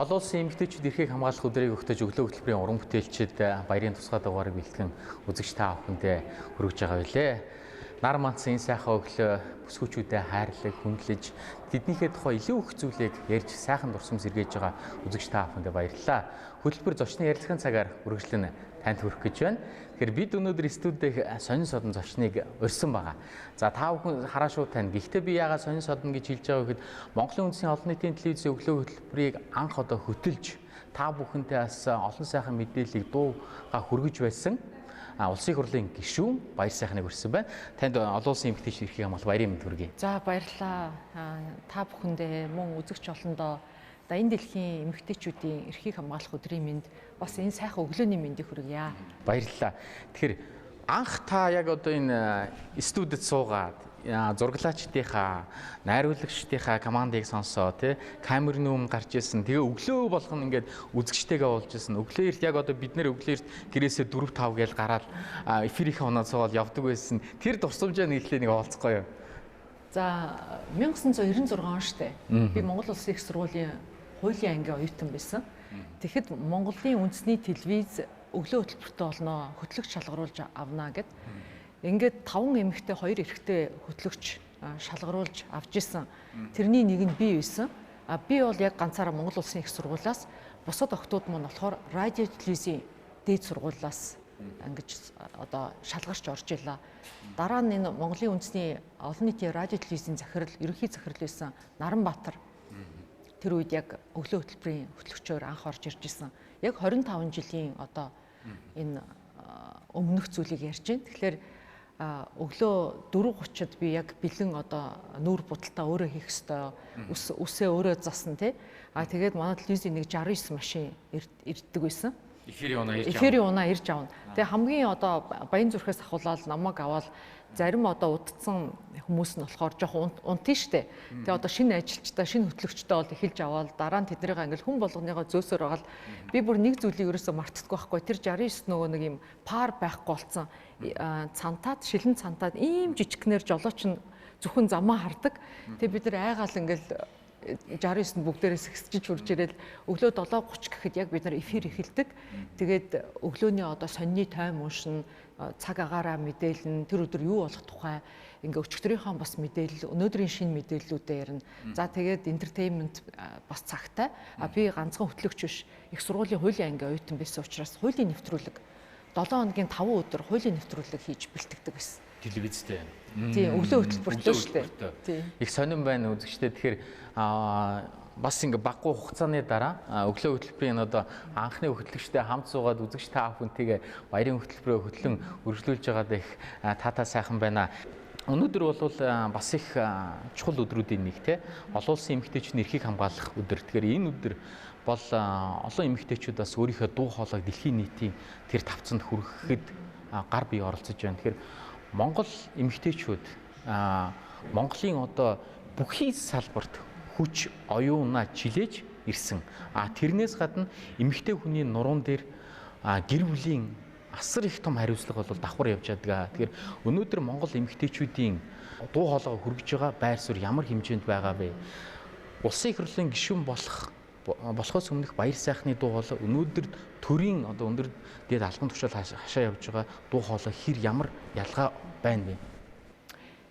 Олон улсын эмэгтэйчүүд эрхийг хамгаалах өдрийг өгтөж өглөө хөтөлбөрийн уран бүтээлчид баярын тусгай дугаарыг бэлтгэн үзэгч та бүхэндээ хүргэж байгаа билээ. Нар манцын энэ сайхан өглөө бүсгүүчүүдэд хайрлаг, хүндлэж тэднийхээ тухай илүү их зүйлийг ярьж сайхан дурсам сэргээж байгаа үзэгч та бүхэндээ баярлалаа. Хөтөлбөр зочны ярилцлагын цагаар үргэлжлэн танд хүрэх гэж байна. Тэгэхээр бид өнөөдөр студид сонин содон зочныг урьсан байгаа. За та бүхэн хараа шууд тань. Гэхдээ би яагаад сонин содон гэж хэлж байгаа вэ гэхэд Монголын үндэсний олон нийтийн телевизийн өглөө хөтөлбөрийг анх одоо хөтөлж та бүхэнтэй бас олон сайхан мэдээллийг дууга хүргэж байсан Улсын хурлын гишүүн Баяр сайхныг өрсөн байна. Танд олон улсын эмэгтэйчүүд эрхийг хамгаалах баярын мэнд хүргэе. За баярлалаа. Та бүхэндээ мөн үзэгч олондоо одоо энэ дэлхийн эмэгтэйчүүдийн эрхийг хамгаалах өдрийн мэнд бас энэ сайхан өглөөний мэндийг хүргье. Баярлалаа. Тэгэхээр анх та яг одоо энэ студид суугаад зураглаачдынхаа, найруулагчдынхаа командыг сонсоо тий камерны өмнө гарч ирсэн. Тэгээ өглөө болгоно ингээд үзэгчтэйгээ уулж ирсэн. Өглөө эрт яг одоо бид нэр өглөө эрт гэрээсээ 4 5 гээл гараад эфирийнхээ оноо суугаад явдаг байсан. Тэр дурсамжаа нэг ихлэ нэг оолцохгүй юу? За 1996 он штэ. Би Монгол Улсын их сургуулийн хуулийн ангийн оюутан байсан. Тэгэхэд Монголын үндэсний телевиз өглөө хөтөлбөртэй болно, хөтлөгч шалгаруулж авна гэд. Ингээд 5 эмэгтэй 2 эрэгтэй хөтлөгч шалгаруулж авч исэн. Тэрний нэг нь би байсан. А би бол яг ганцаараа Монгол Улсын их сургуулиас, бусад охтууд маань болохоор радио телевизийн дээд сургуулиас ингэж одоо шалгарч орж илаа. Дараа нь энэ Монголын үндэсний олон нийтийн радио телевизийн захирал, ерөнхий захирал байсан Наранбаатар тэр үед яг өглөө хөтөлбөрийн хөтлөгчөөр анх орж ирж исэн. Яг 25 жилийн одоо энэ өмнөх зүйлийг ярьж байна. Тэгэхээр өглөө 4:30-д би яг бэлэн одоо нүүр будалтаа өөрөө хийх ёстой, үсээ өөрөө засна тий. А тэгээд манай телевизийн нэг 69 машин ирддэг байсан. Эфирийн унаа ирж авна. Эфирийн унаа ирж авна. Тэгээ хамгийн одоо баян зүрхээс ахуулаад намайг аваад зарим одоо удцсан хүмүүс нь болохоор жоохон унтын штэ. Тэгээ одоо шинэ ажилчдаа, шинэ хөтлөгчтэй бол эхэлж аваад дараа нь тэднийгээ ингээл хүн болгоныгоо зөөсөр байгаа л би бүр нэг зүйлийг ерөөсөө мартдаггүй байхгүй. Тэр 69 нөгөө нэг юм пар байхгүй болсон. Цантаад, шилэн цантаад ийм жижигнэр жолооч нь зөвхөн замаа хардаг. Тэгээ бид нар айгаал ингээл 69-нд бүгдээрээ сэгсчиж хурж ирэл өглөө 7:30 гэхэд яг бид нар эфир эхэлдэг. Тэгээд өглөөний одоо сонины тойм уншина, цаг агаараа мэдээлнэ, тэр өдөр юу болох тухай ингээ өчигдрийнхөө бас мэдээлэл, өнөөдрийн шинэ мэдээллүүдээ ярина. За тэгээд entertainment бас цагтай. А би ганцхан хөтлөгч биш, их сургуулийн хуулийн ангийн оюутан байсан учраас хуулийн нэвтрүүлэг 7 хоногийн 5 өдөр хуулийн нэвтрүүлэг хийж бэлтгэдэг байсан. Телевизтэй. Тийм, өглөө хөтөлбөртэй шүү дээ. Тийм. Их сонирн байна үзэгчтэй. Тэгэхээр бас ингээ баггүй хугацааны дараа өглөө хөтөлбөрийн одоо анхны хөтлөгчтэй хамт суугаад үзэгч та бүхэнтэйгээ баярын хөтөлбөрөө хөтлөн үргэлжлүүлж байгаад их таатай сайхан байна. Өнөөдөр бол бас их чухал өдрүүдийн нэг те олон улсын эмэгтэйчүүдийн эрхийг хамгаалах өдөр. Тэгэхээр энэ өдөр бол олон эмэгтэйчүүд бас өөрийнхөө дуу хоолойг дэлхийн нийтийн тэр тавцанд хүргэхэд гар бие оролцож байна. Тэгэхээр Монгол эмэгтэйчүүд Монголын одоо бүхий салбарт хүч оюунаа чилээж ирсэн. А тэрнээс гадна эмэгтэй хүний нуруунд дээр гэр бүлийн асар их том хариуцлага бол давхар явж байдаг. Тэгэхээр өнөөдөр Монгол эмэгтэйчүүдийн дуу хоолойгоо хүргэж байгаа байр суурь ямар хэмжээнд байгаа вэ? Улсын их хурлын гишүүн болохоос өмнөх Баяр сайхны дуу хоолой өнөөдөр төрийн одоо өндөр дээд албан тушаал хашаа явж байгаа дуу хоолой хэр ямар ялгаа байна вэ?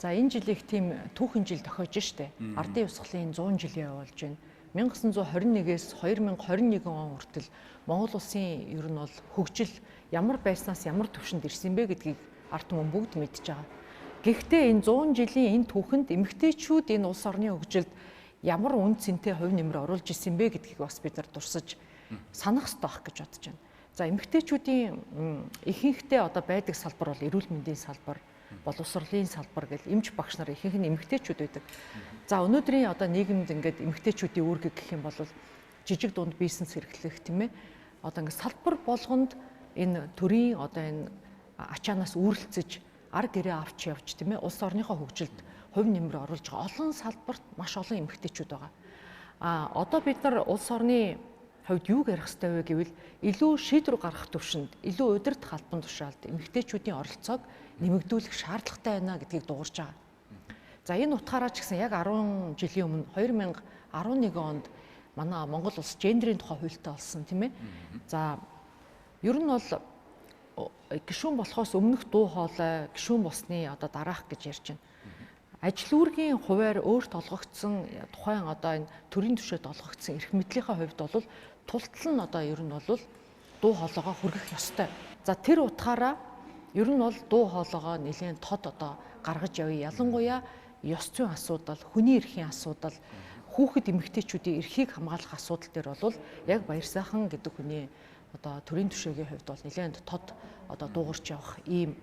За энэ жил их тийм түүхэн жил тохиож штэ. Ардын ёсголын 100 жилийн явуулж байна. 1921-ээс 2021 он хүртэл Монгол улсын ер нь бол хөгжил ямар байснаас ямар түвшинд ирсэн бэ гэдгийг ард түмэн бүгд мэдж байгаа. Гэхдээ энэ 100 жилийн энэ түүхэнд эмэгтэйчүүд энэ улс орны хөгжилд ямар үн цэнтэй хувь нэмэр оруулж исэн бэ гэдгийг бас бид нар дурсаж санах ёстой байх гэж бодож байна. За эмэгтэйчүүдийн ихэнхдээ одоо байдаг салбар бол эрүүл мэндийн салбар, боловсролын салбар гэл эмч багш нар ихэнх нь эмэгтэйчүүд байдаг. За өнөөдрийн одоо нийгэмд ингээд эмэгтэйчүүдийн үүрэг гэх юм бол жижиг дунд бизнес эрхлэх тийм ээ. Одоо ингээд салбар болгонд энэ төрийн одоо энэ ачаанаас үүрэлцэж ар гэрээ авч явж тийм ээ улс орныхоо хөгжилд хувь нэмэр оруулж байгаа олон салбарт маш олон эмэгтэйчүүд байгаа. А одоо бид нар улс орны хувьд юуг ярих ёстой вэ гэвэл илүү шийдвэр гаргах төвшөнд, илүү удирдах албан тушаалд эмэгтэйчүүдийн оролцоог нэмэгдүүлэх шаардлагатай байна гэдгийг дуурж байгаа. За энэ утгаараа ч гэсэн яг 10 жилийн өмнө 2011 онд Манай Монгол улс гендерийн тухай хуультай болсон, тийм ээ. За ер нь бол гишүүн болохоос өмнөх дуу хоолой гишүүн болсны одоо дараах гэж ярьж байна. Ажил үүргийн хуваар өөрт олгогдсон тухайн одоо энэ төрийн түвшээд олгогдсон эрх мэдлийнхээ хувьд бол тултал нь одоо ер нь бол дуу хоолойгоо хүргэх ёстой. За тэр утгаараа ер нь бол дуу хоолойгоо нэлээд тод одоо гаргаж явъя. Ялангуяа ёс зүйн асуудал, хүний эрхийн асуудал, хүүхэд эмэгтэйчүүдийн эрхийг хамгаалах асуудал дээр бол яг Баярсайхан гэдэг хүний одоо төрийн түвшээгийн хувьд бол нэлээд тод одоо дуугарч явах ийм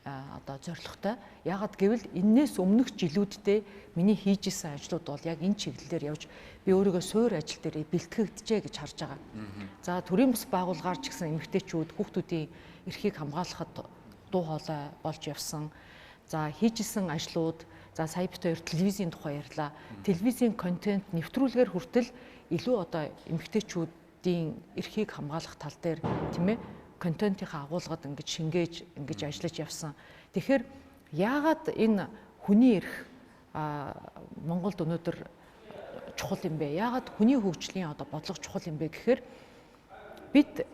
одоо зорилготой. Яагаад гэвэл энээс өмнөх жилүүддээ миний хийж исэн ажлууд бол яг энэ чиглэлээр явж би өөрийгөө суур ажил дээр бэлтгэгджээ гэж харж байгаа. За төрийн бус байгууллагаар ч гэсэн эмэгтэйчүүд хүүхдүүдийн эрхийг хамгаалахад дуу хоолой болж явсан. За хийж исэн ажлууд, за сая бит хоёр телевизийн тухай ярьлаа. Телевизийн контент нэвтрүүлгээр хүртэл илүү одоо эмэгтэйчүүдийн эрхийг хамгаалах тал дээр, тийм ээ, контентынхаа агуулгад ингэж шингээж ингэж ажиллаж явсан. Тэгэхээр яагаад энэ хүний эрх Монголд өнөөдөр чухал юм бэ? Яагаад хүний хөгжлийн одоо бодлого чухал юм бэ гэхээр бид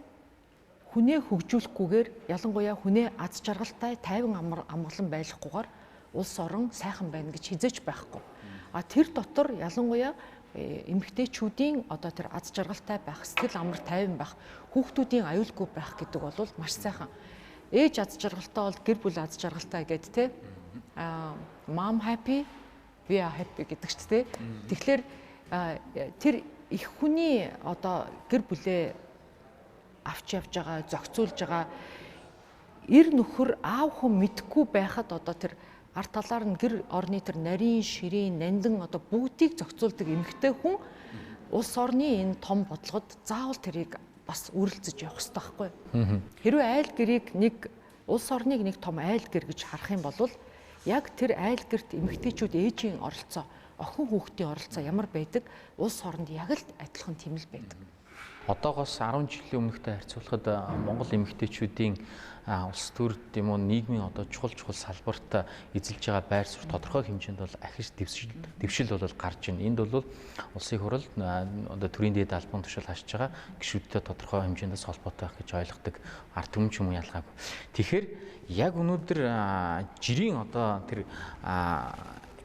хүнээ хөгжүүлэхгүйгээр, ялангуяа хүнээ аз жаргалтай, тайван амгалан байлгахгүйгээр улс орон сайхан байна гэж хизээч байхгүй. А тэр дотор ялангуяа эмэгтэйчүүдийн одоо тэр аз жаргалтай байх, сэтгэл амар тайван байх, хүүхдүүдийн аюулгүй байх гэдэг бол маш сайхан. Ээж аз жаргалтай бол гэр бүл аз жаргалтай гэд те. Mom happy, we are happy гэдэг ч те. Тэгэхээр тэр их хүний одоо гэр бүлээ авч явж байгаа, зохицуулж байгаа эр нөхөр аав хүн мэдхгүй байхад одоо тэр ард талаар нь гэр орны тэр нарийн, ширийн, нандин одоо бүгдийг зохицуулдаг эмэгтэй хүн улс орны энэ том бодлогод заавал тэрийг бас үрэлцэж явах хэрэгтэй байхгүй. Хэрвээ айл гэрийг нэг улс орныг нэг том айл гэр гэж харах юм бол яг тэр айл гэрт эмэгтэйчүүд ээжийн оролцоо, охин хүүхдийн оролцоо ямар байдаг, улс оронд яг л адилхан тийм л байдаг. Одоогоос 10 жилийн өмнөхтэй харьцуулахад Монгол эмэгтэйчүүдийн улс төрд юм уу нийгмийн одоо чухал чухал салбарт эзэлж байгаа байр суурь тодорхой хэмжээнд бол ахиж дэвшил бол гарч байна. Энд бол улсын хурал одоо төрийн дэд албан тушаал хашиж байгаа гишүүдтэй тодорхой хэмжээндээс холбоотой байх гэж ойлгодог ард түмэн ч юм уу ялгаагүй. Тэгэхээр яг өнөөдөр жирийн одоо тэр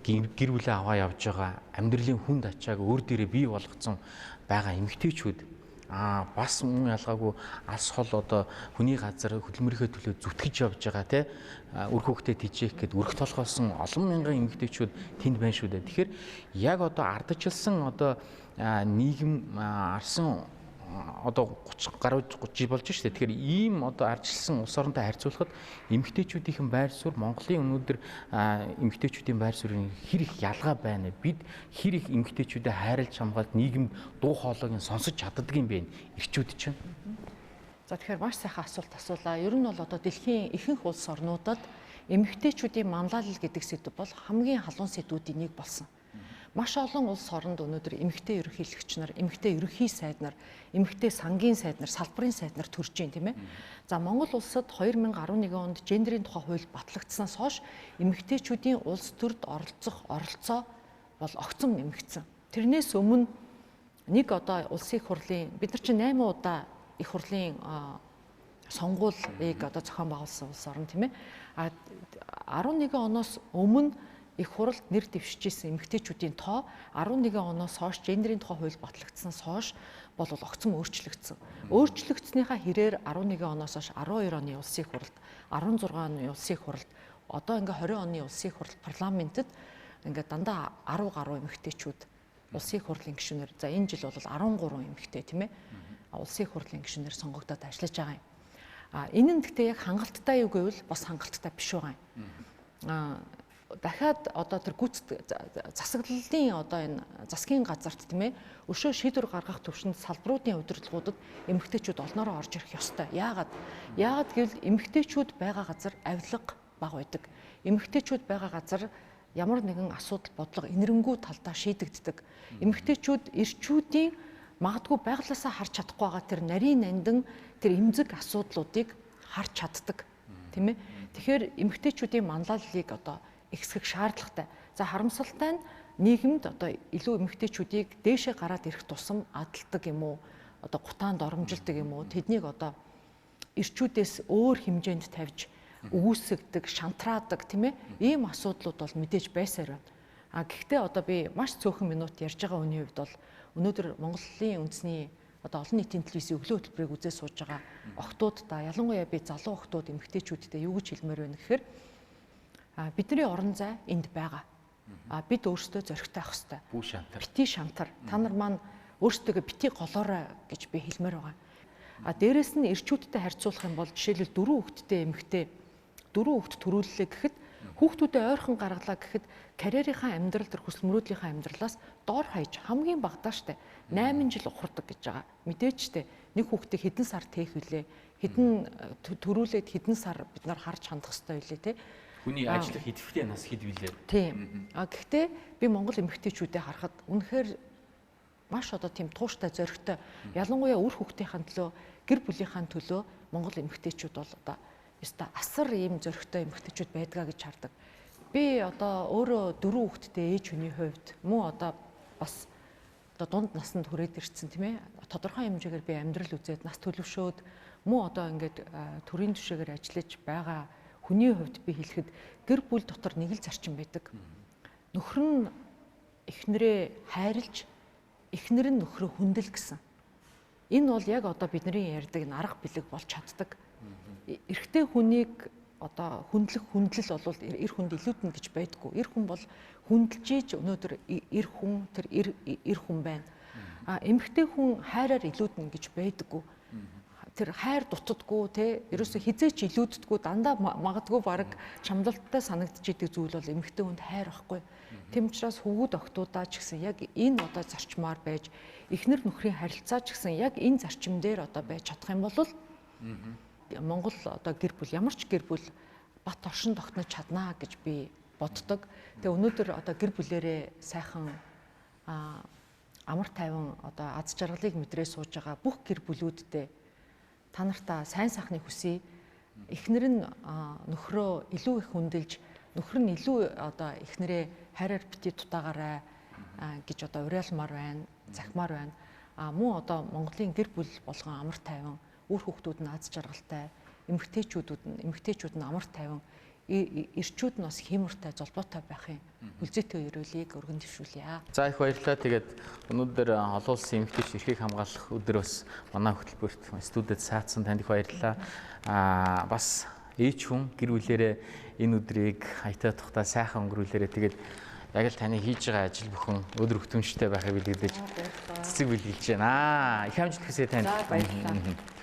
гэр бүлээ аваа явж байгаа амьдралын хүнд ачааг өөр дээрээ бий болгоцсон байгаа эмэгтэйчүүд бас мөн ялгаагүй алс хол одоо хүний газар хөдөлмөрийнхөө төлөө зүтгэж явж байгаа те үр хүүхдээ тижээх гээд өрх толгоосон олон мянган эмэгтэйчүүд тэнд байна шүү дээ. Тэгэхээр яг одоо ардчилсан одоо нийгэм арсан одоо 30 гаруй жил болж штэ. Тэгэхээр ийм одоо ардчилсан улс оронтой харьцуулахад эмэгтэйчүүдийн байр суурь Монголын өнөөдөр эмэгтэйчүүдийн байр суурийн хэр их ялгаа байна. Бид хэр их эмэгтэйчүүдэд хайрлаж хамгаалж нийгэмд дуу хоолойг нь сонсож чаддаг юм бэ? Эрчүүд чинь. За тэгэхээр маш сайхан асуулт асуулаа. Ер нь бол одоо дэлхийн ихэнх улс орнуудад эмэгтэйчүүдийн манлайлал гэдэг сэдэв бол хамгийн халуун сэдвүүдийн нэг болсон. Маш олон улс оронд өнөөдөр эмэгтэй ерөнхийлөгч нар, эмэгтэй ерөнхий сайд нар, эмэгтэй сангийн сайд нар, салбарын сайд нар төрж байна, тийм ээ. За Монгол улсад 2011 онд гендерийн тухай хууль батлагдсанаас хойш эмэгтэйчүүдийн улс төрд оролцох оролцоо бол огцом нэмэгдсэн. Тэрнээс өмнө нэг одоо улсын их хурлын бид нар чинь 8 удаа их хурлын сонгуулийг одоо зохион байгуулсан улс орн, тийм ээ. А 11 оноос өмнө их хуралд нэр дэвшижсэн эмэгтэйчүүдийн тоо 11 оноос хойш гендерийн тухай хууль батлагдсанаас хойш бол огцом өөрчлөгдсөн. Өөрчлөгдснийхаа хэрээр 11 оноос хойш 12 оны улсын их хуралд, 16 оны улсын их хуралд, одоо ингээ 20 оны улсын их хурал парламентэд ингээ дандаа 10 гаруй эмэгтэйчүүд улсын их хурлын гишүүнээр, за энэ жил бол 13 эмэгтэй, тийм ээ, улсын их хурлын гишүүнээр сонгогдоод ажиллаж байгаа юм. А энэ нь гэхдээ яг хангалттай юу гэвэл бас хангалттай биш байгаа юм. Дахиад одоо тэр гүйцэтгэх засаглалын одоо энэ засгийн газарт, тийм ээ, өшөө шийдвэр гаргах төвшөнд салбаруудын удирдлагуудад эмэгтэйчүүд олноороо орж ирэх ёстой. Яагаад? Яагаад гэвэл эмэгтэйчүүд байгаа газар авилга бага байдаг. Эмэгтэйчүүд байгаа газар ямар нэгэн асуудал бодлого энэрэнгүй талдаа шийдэгддэг. Эмэгтэйчүүд эрчүүдийн магадгүй байглаасаа харж чадахгүй байгаа тэр нарийн нандин тэр эмзэг асуудлуудыг харж чаддаг, тийм ээ. Тэгэхээр эмэгтэйчүүдийн манлайллыг одоо ихсгэх шаардлагатай. За харамсалтай нь Нийгэмд одоо илүү эмэгтэйчүүдийг дээшээ гараад ирэх тусам адалдаг юм уу? Одоо гутаанд оромжилдог юм уу? Тэднийг одоо эрчүүдээс өөр хэмжээнд тавьж өгөөсгдөг, шантраадаг, тийм ээ? Ийм асуудлууд бол мэдээж байсаар байна. А гэхдээ одоо би маш цөөхөн минут ярьж байгаа хүний хувьд бол өнөөдөр Монголын үндэсний одоо олон нийтийн телевизийн өглөө хөтөлбөрийг үзээ сууж байгаа охтуудаа, ялангуяа би залуу охтууд эмэгтэйчүүдтэй юу гэж хэлмээр байна гэхээр бидний орон зай энд байгаа. А бид өөрсдөө зоригтой авах хэрэгтэй. Бүү шантар. Бити шантар. Та нар маань өөрсдөө бити голоорой гэж би хэлмээр байгаа. А дээрэс нь эрчүүдтэй харьцуулах юм бол жишээлбэл 4 хүүхэдтэй эмэгтэй 4 хүүхэд төрүүллээ гэхэд хүүхдүүдээ ойрхон гаргалаа гэхэд карьерийнхаа амьдрал төр хүсэл мөрөөдлийнхаа амьдралаас доор хаяж хамгийн багадаа штэ 8 жил ухардаг гэж байгаа. Мэдээж штэ нэг хүүхдээ хэдэн сар тээх вүлээ, хэдэн төрүүлээд хэдэн сар бид нар харж хандах ёстой вүлээ те. Хүний ажиллах идэвхтэй нас хэд вүлээ. Тийм. А гэхдээ би Монгол эмэгтэйчүүдээ харахад үнэхээр маш одоо тийм тууштай зоригтой, ялангуяа үр хүүхдийнхээ төлөө, гэр бүлийнхээ төлөө Монгол эмэгтэйчүүд бол одоо ёстой асар ийм зоригтой эмэгтэйчүүд байдгаа гэж хардаг. Би одоо өөрөө 4 хүүхэдтэй ээж хүний хувьд мөн одоо бас одоо дунд наснд хүрээд ирсэн, тийм ээ. Тодорхой хэмжээгээр би амьдрал үзээд нас төлөвшөөд мөн одоо ингээд төрийн түвшээгээр ажиллаж байгаа хүний хувьд би хэлэхэд гэр бүл дотор нэг л зарчим байдаг. Нөхөр нь эхнэрээ хайрлж, эхнэр нь нөхрөө хүндэл гэсэн. Энэ бол яг одоо бидний ярьдаг арга бэлэг болж чаддаг. Эрэгтэй хүнийг одоо хүндлэх хүндлэл бол эр хүнд илүүднэ гэж байдаггүй. Эр хүн бол хүндэлж ийж өнөөдөр эр хүн тэр эр хүн байна. А эмэгтэй хүн хайраар илүүднэ гэж байдаггүй. Тэр хайр дутдаггүй те, ерөөсө хизээч илүүддэггүй, дандаа магадгүй баг чамлалттай санагдчихийдэг зүйл бол эмэгтэй хүнд хайр байхгүй. Тэм учраас хөвгүүд охтуудаа ч гэсэн яг энэ одоо зарчмаар байж, эхнэр нөхрийн харилцаа ч гэсэн яг энэ зарчим дээр одоо байж чадах юм бол Монгол одоо гэр бүл ямар ч гэр бүл бат оршин тогтнож чаднаа гэж би боддог. Тэгээ өнөөдөр одоо гэр бүлэрээ сайхан амар тайван одоо аз жаргалыг мэдрээ сууж байгаа бүх гэр бүлүүддээ та нартаа сайн сайхныг хүсье. Эхнэр нь нөхрөө илүү их хүндэлж, нөхөр нь илүү одоо эхнэрээ хайраар бити тутаагаарай гэж одоо уриалмаар байна, захимаар байна. А мөн одоо Монголын гэр бүл болгон амар тайван, үр хүүхдүүд нь аз жаргалтай, эмэгтэйчүүд нь амар тайван, эрчүүд нь бас хиймортой, золбоотой байхын хүлзээтэй өрөөлийг өргөн дэвшүүлье. За их баярлалаа. Тэгээд өнөөдөр олон улсын эмэгтэйч эрхийг хамгаалах өдөр бас манай хөтөлбөрт студид саадсан танд их баярлалаа. Аа бас ээж хүн гэр бүлээрээ энэ өдрийг хаятай тухтай сайхан өнгөрүүлээрээ. Тэгээд яг л таны хийж байгаа ажил бүхэн өдөр хөтөмжтэй байхыг бэлгэлж цэцэг бэлгэлж байна. Их амжилт хүсье танд. За баярлалаа.